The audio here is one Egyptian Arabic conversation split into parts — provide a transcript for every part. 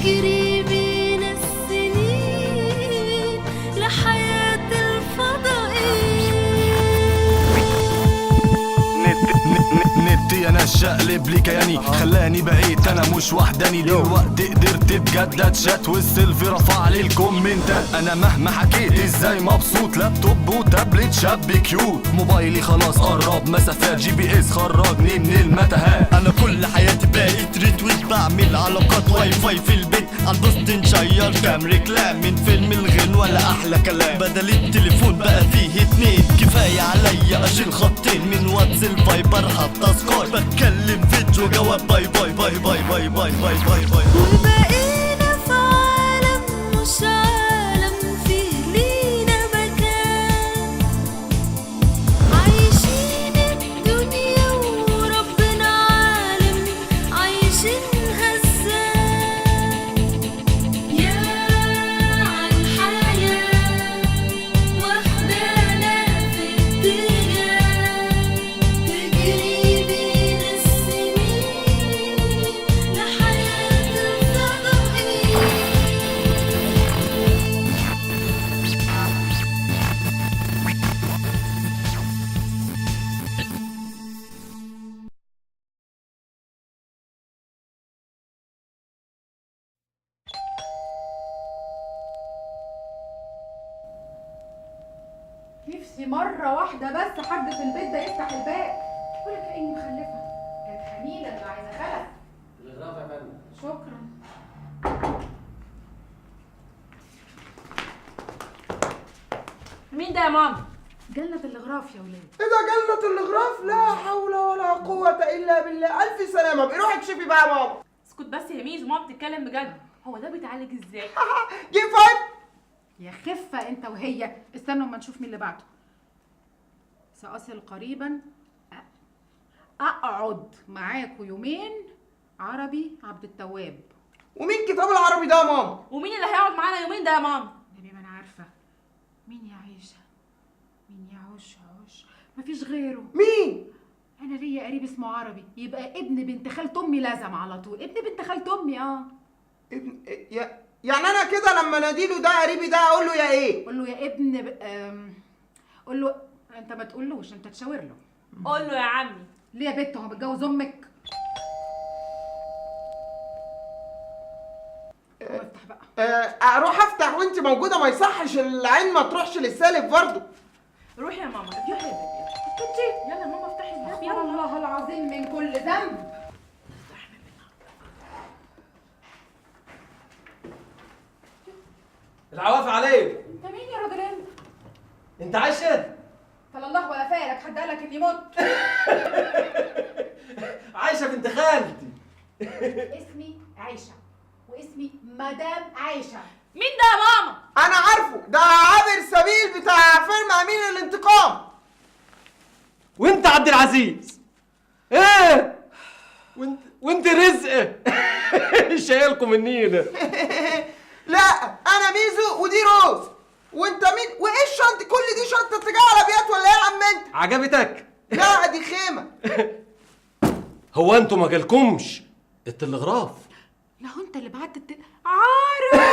تجري بينا السنين لحياة الفضائيين. نت يا ناس شقلب لي كياني، خلاني بقيت انا مش وحداني. دلوقتي قدرت بجد اتشات والسيلفي رفع لي الكومنتات. انا مهما حكيت ازاي مبسوط، لابتوب وتابلت شاب cute، موبايلي خلاص قرب مسافات، GPS خرجني من المتاهات. انا كل حياتي بقيت retweet، بعمل علاقات واي فاي في البيت، على ال post نشير كام ريكلام من فيلم الغن ولا احلى كلام. بدل التليفون بقى فيه اتنين، كفاية عليا اشيل خطين من واتس الفايبر حتى سكاي، بتكلم فيديو جواب bye bye bye bye bye bye bye bye bye. وبقينا في عالم مش عالم فيه لينا مكان، عايشين الدنيا وربنا عالم عايشينها ازاي. يا عالحياة واخدانا في اتجاه، تجري بينا السنين لحياة الفضائيين. نفسي مرة واحدة بس حد في البيت ده يفتح الباب، ولا كأني مخلفة. كانت حنينة اللي عايزة خلف. الغراف يا فندم. شكرا. مين ده يا ماما؟ جنة الغراف يا ولاد. ايه ده جنة الغراف؟ لا حول ولا قوة الا بالله، الف سلامة. بقي روحي اكشفي بقى يا ماما. اسكت بس يا ميزو، ماما بتتكلم بجد. هو ده بيتعالج ازاي؟ give five. يا خفة انت وهي، استنوا اما نشوف مين اللي بعته. سأصل قريبا، اقعد معاكوا يومين. عربي عبد التواب. ومين كتاب العربي ده يا ماما؟ ومين اللي هيقعد معانا يومين ده يا ماما؟ نبي ما انا عارفة مين يا عيشة، مين يا عش عش، مفيش غيره. مين؟ انا ليا قريب اسمه عربي، يبقى ابن بنت خالة امي، لازم على طول ابن بنت خالة امي. اه ابن يا يعني انا كده لما اناديله ده قريبي ده اقول له يا ايه؟ قول له يا ابن قول له انت ما تقولوش، انت تشاور له. قول له يا عمي. ليه يا بت، هو متجوز امك؟ افتح بقى. اروح افتح وانت موجودة؟ ما يصحش العين ما تروحش للسالف برضه. روحي يا ماما، روحي يا بيبي. يلا يا ماما افتحي الباب. يلا. الله العظيم من كل ذنب. العواف عليك. انت مين يا راجل انت؟ انت عايشه؟ فلا الله ولا فالك، حد قالك اني مت؟ عايشه بنت خالتي. اسمي عايشه، واسمي مدام عايشه. مين ده يا ماما؟ انا عارفه، ده عابر سبيل بتاع فيلم امين الانتقام. وانت عبد العزيز. ايه؟ وانت رزق. شايلكم النيله. لا انا ميزو ودي روز. وانت مين؟ وايه الشنطة؟ كل دي شنطه تجاه عربيات ولا ايه يا عم انت؟ عجبتك؟ لا دي خيمة. هو انتوا ما جالكمش التلغراف؟ لا هو انت اللي بعت عربي.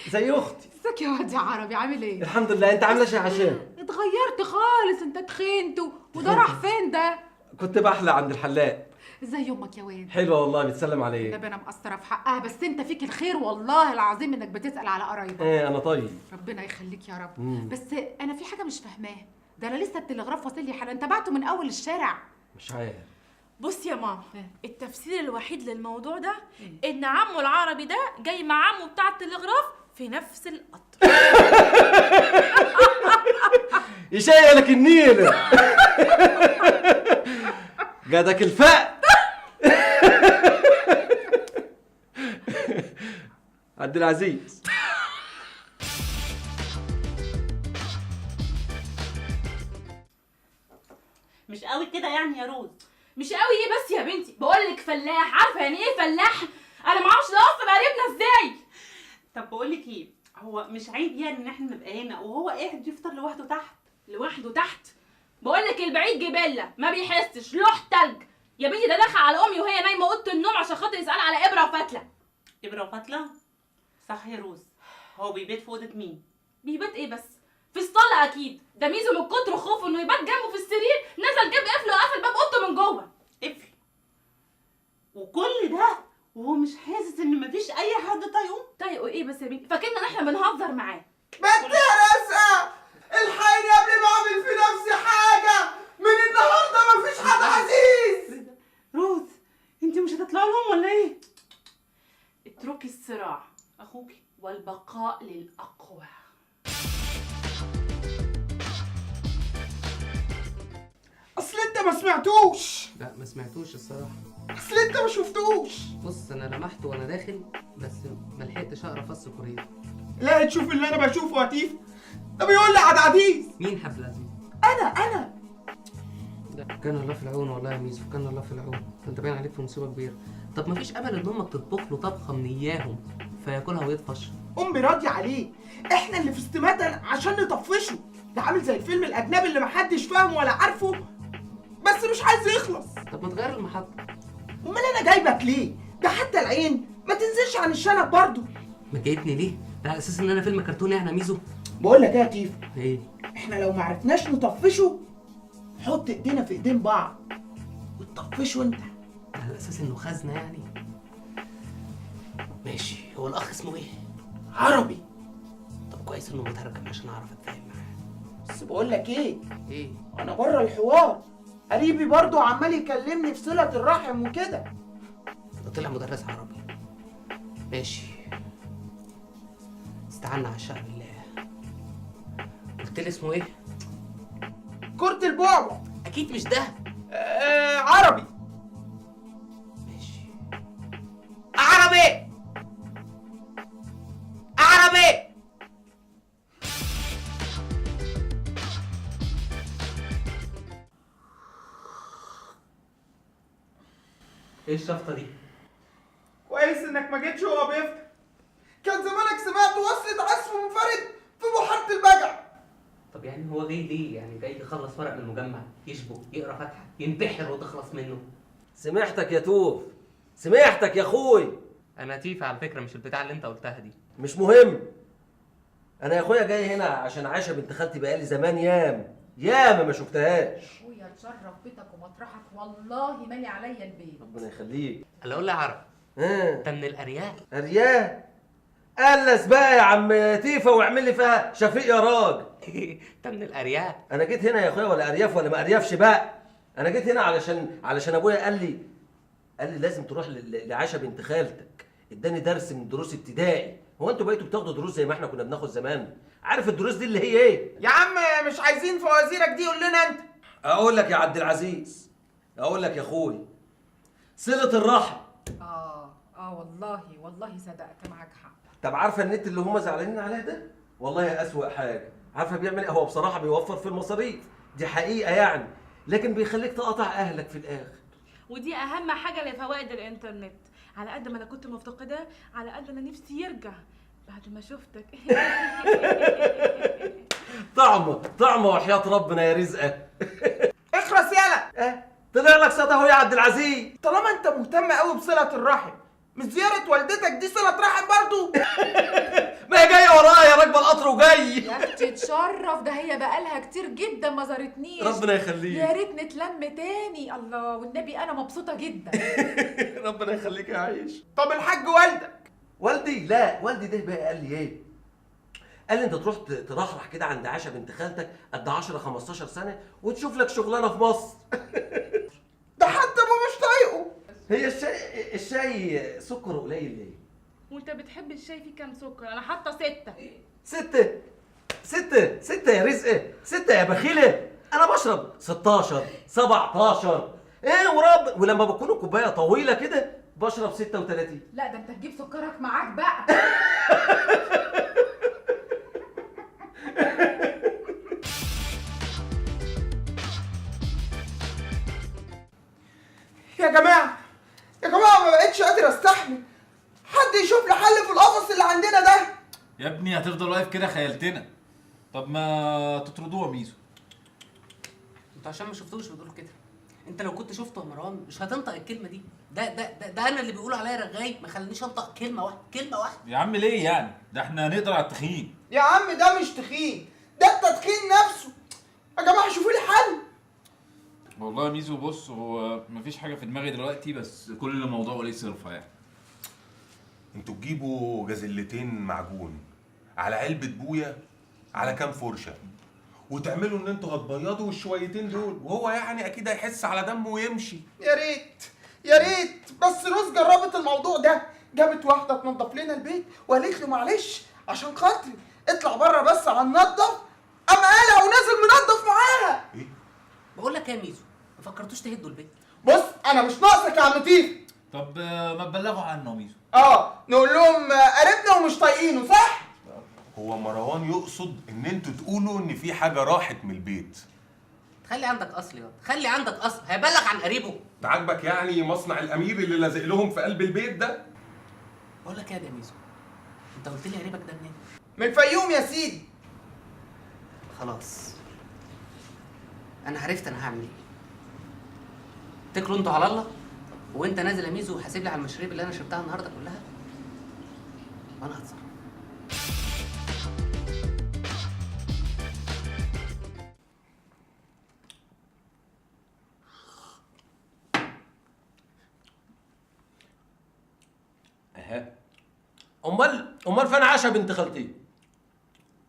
زي اختي. ازيك يا واد يا عربي، عامل ايه؟ الحمد لله. انت عامله ايه يا عشان؟ اتغيرت خالص، انت تخنت وده راح فين ده؟ كنت بحلق عند الحلاق. ازاي امك يا واد؟ حلوة والله، بتسلم عليك. ده انا مقصرة في حقها، بس انت فيك الخير والله العظيم انك بتسال على قرايبك. ايه انا طيب. ربنا يخليك يا رب. بس انا في حاجة مش فاهماها، ده انا لسه التلغراف واصل لي حالا، انت بعته من اول الشارع. مش عارف. بصي يا ماما، التفسير الوحيد للموضوع ده ان عمه العربي ده جاي مع عمه بتاع التلغراف في نفس القطر. يشيلك النيله. جادك الفقر. عبد العزيز. مش قوي كده يعني يا روز؟ مش قوي ايه بس يا بنتي؟ بقول لك فلاح، عارفه يعني ايه فلاح؟ انا ما اعرفش ده اصلا قريبنا ازاي. طب بقول لك ايه، هو مش عيب يعني ان احنا نبقى هنا وهو قاعد يفطر لوحده تحت؟ لوحده تحت؟ بقول لك البعيد جبله ما بيحسش، لوح تلج. يا بنتي ده دخل على امي وهي نايمة اوضة النوم عشان خاطر يسال على ابره وفتله. ابره وفتله؟ صح يا روز، هو بيبات في اوضة مين؟ بيبات ايه بس؟ في الصاله اكيد. ده ميزو من كتر خوفه انه يبات جنبه في السرير نزل جاب قفل وقفل باب اوضته من جوه. قفل؟ وكل ده وهو مش حاسس ان مفيش اي حد طايقة؟ طايقة ايه بس يا بنتي؟ فاكرنا ان احنا بنهزر معاه. بنت يا رزقه الحقيني قبل ما اعمل في نفسي حاجة، من النهارده مفيش حد عزيز. روز انت مش هتطلعي لهم ولا ايه؟ اتركي الصراع اخوكي والبقاء للاقوى. اصل انت ما سمعتوش. لا ما سمعتوش الصراحة. اصل انت ما شفتوش. بص انا لمحته وانا داخل بس ما لحقتش اقرا فص كوريا. لا تشوف اللي انا بشوفه يا تيف، ده بيقول لي عبد العزيز. مين عبد العزيز؟ انا. كان الله في العون والله يا ميزو، كان الله في العون. انت باين عليك في مصيبة كبيرة. طب ما فيش امل ان امك تطبخ له طبخه من اياهم فياكلها ويطفش؟ امي راضية عليه، احنا اللي في استماتة عشان نطفشه. ده عامل زي الفيلم الاجنبي اللي محدش فاهمه ولا عارفه بس مش عايز يخلص. طب ما تغير المحطة. امال انا جايبك ليه؟ ده حتى العين ما تنزلش عن الشنب برضه. ما جايبني ليه؟ ده على اساس ان انا فيلم كرتوني يعني يا ميزو. بقول لك ايه يا تيف؟ ايه؟ احنا لو ما عرفناش نطفشه حط ايدينا في ايدين بعض وتطفشه انت. على اساس انه خزنه يعني. ماشي، هو الاخ اسمه ايه؟ عربي. طب كويس انه مترجم عشان اعرف اتفاهم معاه. بس بقول لك ايه؟ ايه؟ انا بره الحوار، قريبي برضه عمال يكلمني في صلة الرحم وكده. ده طلع مدرس عربي. ماشي، استعنا على الشعب بالله. قلت لي اسمه ايه؟ كرة البعبع. اكيد مش ده. عربي. ماشي. عربي عربي. ايه الشفطه دي؟ كويس انك ما جيتش وهو بيفطر، كان زمانك سمعت وصلة عزف منفرد في بحيرة البجع. طب يعني هو جاي ليه؟ يعني جاي يخلص ورق من المجمع، يشبك، يقرا فاتحة، ينتحر وتخلص منه. سمعتك يا توف، سمعتك يا اخوي. انا تيفا على فكرة، مش البتاع اللي انت قلتها دي. مش مهم، انا يا اخويا جاي هنا عشان عايشه بنت خالتي بقالي زمان ياما ما شفتهاش. اخويا تشرف بيتك ومطرحك، والله مالي عليا البيت. ربنا يخليك. انا اقول لها عرب. انت من الارياف؟ ارياف؟ قلس بقى يا عم تيفا واعمل لي فيها شفيق يا راجل. انت من الارياف؟ انا جيت هنا يا اخويا ولا ارياف ولا ما اريافش بقى. انا جيت هنا علشان ابويا قال لي لازم تروح لعائشة بنت خالتك. اداني درس من دروس ابتدائي. هو انتوا بقيتوا بتاخدوا دروس زي ما احنا كنا بناخد زمان؟ عارف الدروس دي اللي هي ايه؟ يا عم مش عايزين فوازيرك دي، قول لنا انت. اقول لك يا عبد العزيز، اقول لك يا اخوي، صلة الرحم. والله والله صدقت، معاك حق. طب عارفه النت اللي هم زعلانين عليه ده؟ والله اسوأ حاجة. عارفه بيعمل ايه؟ هو بصراحة بيوفر في المصاريف، دي حقيقة يعني، لكن بيخليك تقطع اهلك في الاخر. ودي اهم حاجة لفوائد الانترنت. على قد ما انا كنت مفتقده، على قد ما نفسي يرجع بعد ما شفتك. طعمه طعمه وحياة ربنا يا رزقه. اخرس يالا. طلع لك صوت اهو يا عبد العزيز. طالما انت مهتم قوي بصله الرحم، مش زيارة والدتك دي صلة رحم برضو؟ ما هي جاية ورايا راكبة القطر وجاي. يا اختي تشرف، ده هي بقالها كتير جدا ما زارتنيش. ربنا يخليك. يا ريت نتلم تاني. الله والنبي انا مبسوطة جدا. ربنا يخليك يا عيش. طب الحاج والدك؟ والدي؟ لا والدي ده بقى قال لي ايه؟ قال لي انت تروح ترحرح كده عند عائشة بنت خالتك قد 10 15 سنة وتشوف لك شغلانة في مصر. ده حتى ابوه مش طايقة. هي الشاي سكره قليل ليه؟ وانت بتحب الشاي فيه كام سكر؟ انا حاطه 6. 6 6 6 يا رزقه، 6 يا بخيله. انا بشرب 16 17 ايه ورب، ولما بكون الكوباية طويلة كده بشرب 36. لا ده انت تجيب سكرك معاك بقى. يا جماعة يا جماعة ما بقتش قادر استحمل، حد يشوف لي حل في القفص اللي عندنا ده. يا ابني هتفضل واقف كده خيلتنا. طب ما تطردوه يا ميزو. انتوا عشان ما شفتوش بتقولوا كده. انت لو كنت شفته يا مروان مش هتنطق الكلمة دي. ده ده ده, ده انا اللي بيقولوا عليا رغاي ما خلانيش انطق كلمة واحدة، كلمة واحدة. يا عم ليه يعني؟ ده احنا هنقدر على التخين. يا عم ده مش تخين، ده التدخين نفسه. يا جماعة شوفوا لي حل. والله يا ميزو بص، هو مفيش حاجة في دماغي دلوقتي، بس كل موضوع ليه صرفه يعني. انتوا تجيبوا جازلتين معجون على علبة بويه على كام فرشه، وتعملوا ان انتوا هتبيضوا الشويتين دول، وهو يعني اكيد هيحس على دمه ويمشي. يا ريت يا ريت. بس روز جربت الموضوع ده، جابت واحدة تنظف لنا البيت وقالت له معلش عشان خاطري اطلع بره بس هننضف، قام قالع ونازل منضف معاها. ايه؟ بقول لك يا ميزو، ما فكرتوش تهدوا البيت؟ بص انا مش ناقصك يا عم لطيف. طب ما تبلغوا عنه يا ميزو. نقول لهم قريبنا ومش طايقينه، صح؟ هو مروان يقصد ان انتوا تقولوا ان في حاجة راحت من البيت. خلي عندك اصل يا، خلي عندك اصل. هيبلغ عن قريبه. ده عاجبك يعني مصنع الامير اللي لازق لهم في قلب البيت ده؟ بقول لك ايه يا ميزو، انت قلت لي قريبك ده منين؟ من الفيوم يا سيدي. خلاص انا عرفت انا هعمل ايه. تاكلوا انتوا على الله، وانت نازل يا ميزو وحاسب لي على المشاريب اللي انا شربتها النهارده كلها، وانا هتصرف. اها، امال فين عشا بنت خالتي؟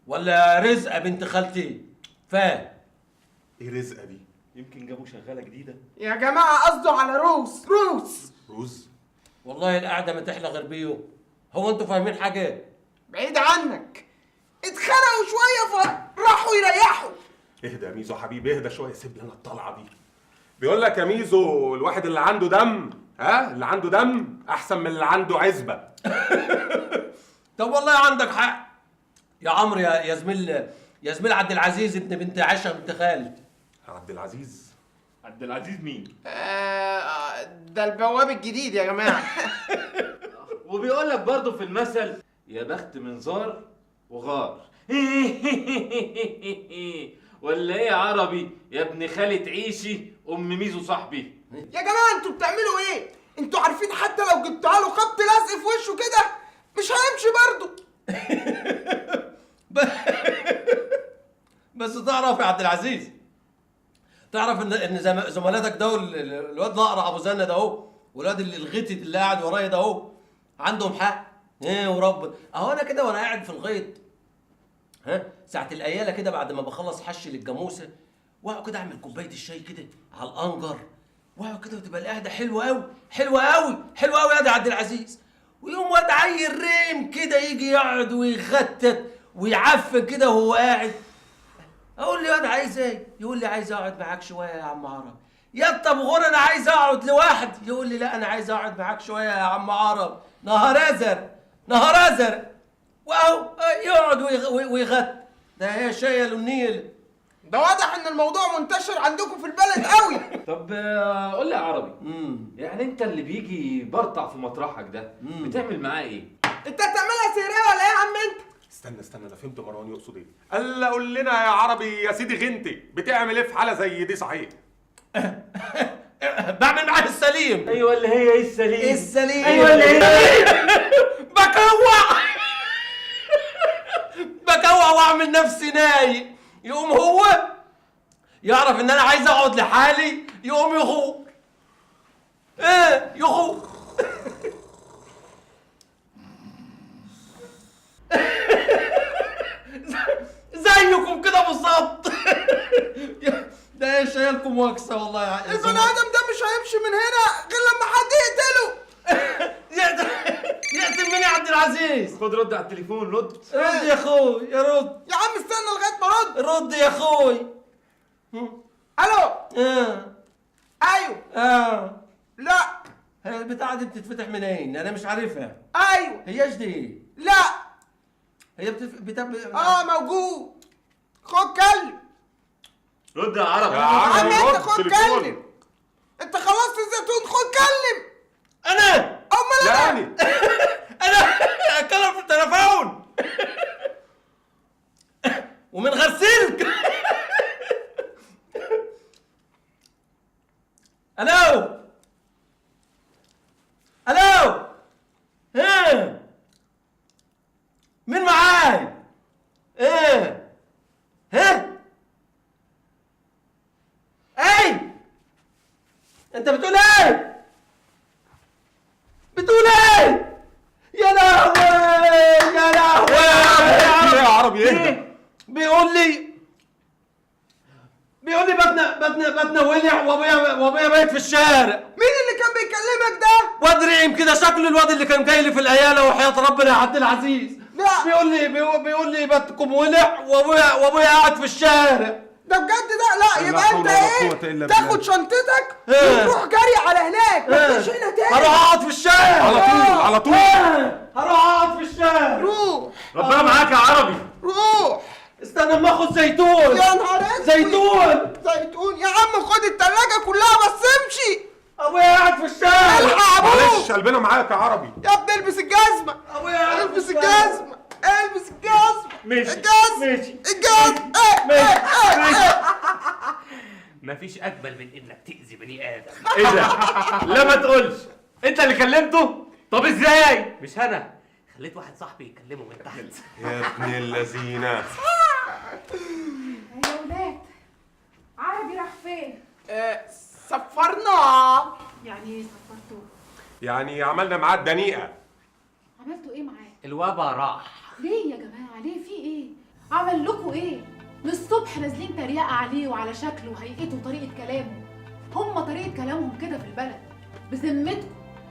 ولا رزقه بنت خالتي؟ فين؟ ايه رزقه دي؟ يمكن جابوا شغالة جديدة. يا جماعة قصده على روز. روز روز. والله القعدة ما تحلى غير بيو. هو انتوا فاهمين حاجة؟ بعيد عنك. اتخانقوا شوية فراحوا يريحوا. اهدى يا ميزو حبيبي، اهدى شوية، سيب لنا الطلعة دي. بيقول لك يا ميزو الواحد اللي عنده دم، ها، اللي عنده دم احسن من اللي عنده عزبه. طب والله عندك حق يا عمرو، يا زميل، يا زميل عبد العزيز ابن بنت عائشة بنت خالد. عبد العزيز؟ عبد العزيز مين؟ ده البواب الجديد يا جماعة. وبيقول لك برضه في المثل يا بخت من زار وغار. ولا ايه يا عربي يا ابن خالة عيشي ام ميزو صاحبي؟ يا جماعة انتوا بتعملوا ايه؟ انتوا عارفين حتى لو جبتها له خبط لزق في وشه كده مش هيمشي برضه. بس تعرف يا عبد العزيز، تعرف ان زملاتك دول، الواد الاقرع ابو زنه ده اهو، والواد اللي الغتت اللي قاعد ورايا ده اهو، عندهم حق. ايه ورب اهو انا كده وانا قاعد في الغيط، ها، ساعة القياله كده بعد ما بخلص حش للجاموسه، واقعد كده اعمل كوباية الشاي كده على الانجر، واقعد كده وتبقى القعدة حلوة قوي حلوة قوي حلوة قوي يا عبد العزيز. ويوم واد عيل ريم كده يجي يقعد ويغتت ويعفن كده وهو قاعد، اقول له يا واد عايز ايه؟ يقول لي عايز اقعد معاك شوية يا عم عرب. يا طب غور انا عايز اقعد لوحدي. يقول لي لا انا عايز اقعد معاك شوية يا عم عرب. نهار ازرق نهار ازرق. واهو يقعد ويغت. ده هي شايله النيل. ده واضح ان الموضوع منتشر عندكم في البلد قوي. طب قول لي يا عربي، يعني انت اللي بيجي برطع في مطرحك ده بتعمل معاه ايه؟ انت هتعملها سهريه ولا ايه يا عم انت؟ استنى استنى، انا فهمت مروان يقصد ايه. قال قول لنا يا عربي يا سيدي غنتي بتعمل ايه في حاله زي دي؟ صحيح. بعمل معاه السليم. ايوه اللي هي ايه السليم؟ السليم. ايوه اللي هي بكوع بكوع واعمل نفسي نايم، يقوم هو يعرف ان انا عايز اقعد لحالي، يقوم يغور. ايه يغور. زيكم كده بالظبط. ده ايه شايلكم وكسه والله يا البني ادم ده مش هيمشي من هنا غير لما حد يقتله. يقتل مين يا عبد العزيز؟ خد رد على التليفون. رد رد يا اخوي، يا رد يا عم، استنى لغاية ما ارد. رد يا اخوي. الو. ايوه. لا هي البتاعه دي بتتفتح منين؟ انا مش عارفها. ايوه. هياش دي؟ لا هي موجود. خد كلم. رد يا عربي. يا عربي عم انت رد خد تليفون. كلم. انت خلصت الزيتون، خد كلم. انا امال انا يعني انا اتكلم في التليفون ومن غير سلك. انت بتقول ايه؟ بتقول ايه؟ يا لهوي يا لهوي يا عربي اهدى. بيقول لي باتنا ولع وابويا ميت في الشارع. مين اللي كان بيكلمك ده؟ واد ريم كده، شكل الواد اللي كان جاي لي في العياله وحياه ربنا يا عبد العزيز. لا بيقول لي بيتكم ولع وابويا قاعد في الشارع. ده بجد ده؟ لا يبقى انت ايه، تاخد شنطتك وتروح جري على هناك، ما تجيش هنا تاني. هروح اقعد في الشارع على طول على طول. هروح اقعد في الشارع. روح، ربنا معاك يا عربي. روح. استنى اما اخد زيتون. يا نهار اسود، زيتون زيتون يا عم، خد التلاجة كلها بس امشي. ابويا قاعد في الشارع. الحق ابوك. معلش قلبنا معاك يا عربي. يا ابني البس الجزمة. ابويا قاعد البس الجزمة، البس الجزمة. ماشي الجزمة، ماشي الجزمة. ايه ماشي. مفيش اجمل من انك تأذي بني ادم. ايه ده؟ لا ما تقولش انت اللي كلمته؟ طب ازاي؟ مش انا، خليت واحد صاحبي يكلمه من تحت. يا ابن اللذينه. يا ولاد، عربي راح فين؟ سفرنا. يعني ايه سفرتوه؟ يعني عملنا معاه الدنيئه. عملتوا ايه معاه؟ الوبا راح. ليه يا جماعة؟ ليه؟ في ايه؟ عمل لكم ايه؟ من الصبح نازلين تريقه عليه وعلى شكله وهيئته وطريقه كلامه. هم طريقه كلامهم كده في البلد. بذمتكم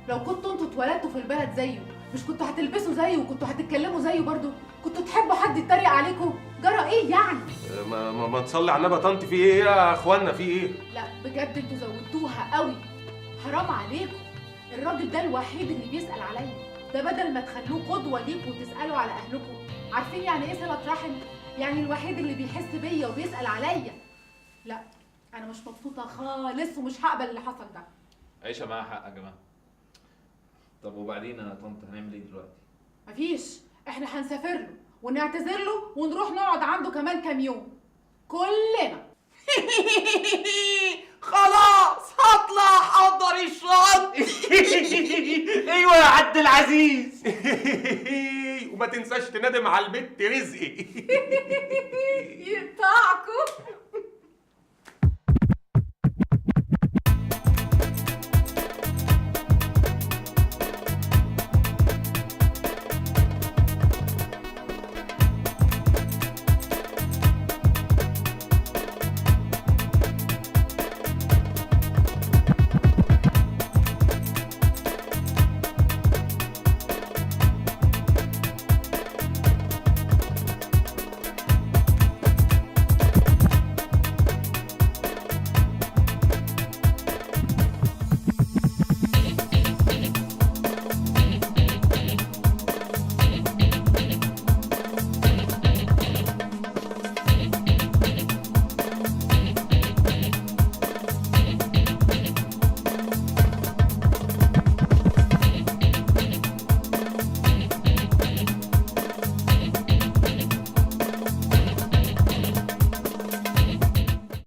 لو كنتوا انتوا اتولدتوا في البلد زيه، مش كنتوا هتلبسوا زيه وكنتوا هتتكلموا زيه برضه؟ كنتوا تحبوا حد يتريق عليكم؟ جرى ايه يعني؟ ما تصلي على النبي يا طنط. في ايه يا اخوانا؟ في ايه؟ لا بجد انتوا زودتوها قوي، حرام عليكم. الراجل ده الوحيد اللي بيسأل عليا، ده بدل ما تخلوه قدوة ليكوا وتسألوا على أهلكم. عارفين يعني ايه صلة رحم؟ يعني الوحيد اللي بيحس بيا وبيسأل عليا. لا أنا مش مبسوطة خالص ومش هقبل اللي حصل ده. عيشة معاها حق يا جماعة. طب وبعدين يا طنط هنعمل ايه دلوقتي؟ مفيش، احنا هنسافر له ونعتذر له ونروح نقعد عنده كمان كام يوم كلنا. خلاص هطلع احضر الشنط. ايوه يا عبد العزيز. وما تنساش تنادم على البت رزقي. يقطعكم.